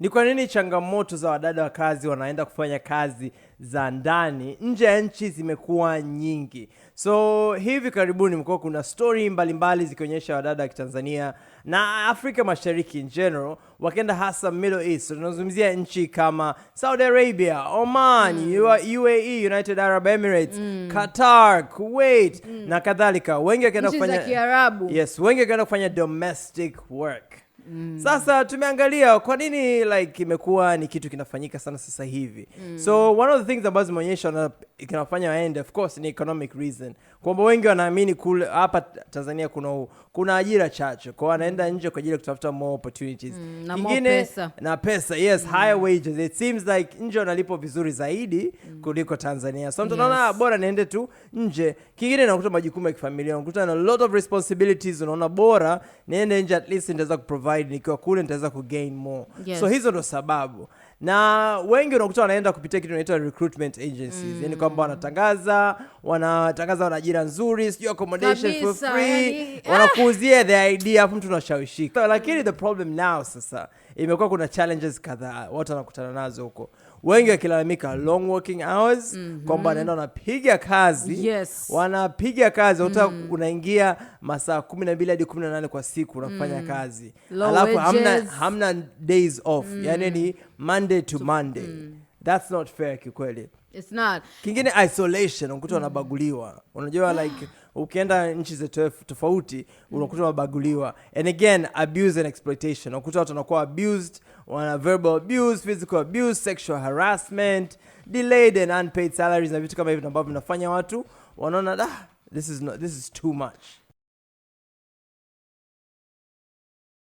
Ni kwa nini changamoto za wadada wa kazi wanaenda kufanya kazi za ndani nje ya nchi zimekuwa nyingi? So hivi karibuni mkuwa kuna story mbalimbali zikionyesha wadada wa Kitanzania na Afrika Mashariki in general wakienda hasa Middle East. So tunazungumzia nchi kama Saudi Arabia, Oman, UAE, United Arab Emirates, Qatar, Kuwait na kadhalika. Wengi wakienda Nchi za kufanya Kiarabu. Yes, wengi wakienda kufanya domestic work. Sasa tumeangalia kwa nini like imekuwa ni kitu kinafanyika sana sasa hivi. So one of the things ambazo zimeonyesha kinafanya waende, of course, ni economic reason, kwamba wengi wanaamini kule hapa Tanzania kuna ajira chache, kwa wanaenda nje kwa ajili ya kutafuta more opportunities. Na more Kingine, pesa. Na pesa, yes, higher wages. It seems like nje wanalipwa vizuri zaidi kuliko Tanzania, so mtu anaona bora niende tu nje. Kingine, nakuta majukumu ya kifamilia, unakuta na lot of responsibilities, unaona bora niende nje, at least nitaweza kuprovide nikiwa kule, nitaweza kugain more. So hizo ndo sababu, na wengi unakuta wanaenda kupitia kitu inaitwa recruitment agencies, yani kwamba wanatangaza wana ajira nzuri, sijui accommodation for free, yani, wanakuuzia the idea, afu mtu unashawishika. Lakini the problem now, sasa imekuwa kuna challenges kadhaa watu wanakutana nazo huko, wengi wakilalamika long working hours, kwamba wanaenda wanapiga kazi, wanapiga kazi, unaingia masaa 12 hadi 18 kwa siku unafanya kazi, Low alafu hamna, wages. Hamna days off, yani ni Monday to Monday. That's not fair kikweli. It's not. Kingine, isolation, unakuta wanabaguliwa. Unajua, like ukienda nchi za tofauti unakuta wanabaguliwa. And again, abuse and exploitation, unakuta watu wanakuwa abused, wana verbal abuse, physical abuse, sexual harassment, delayed and unpaid salaries na vitu kama hivyo ambavyo vinafanya watu wanaona, "Ah, this is not, this is too much."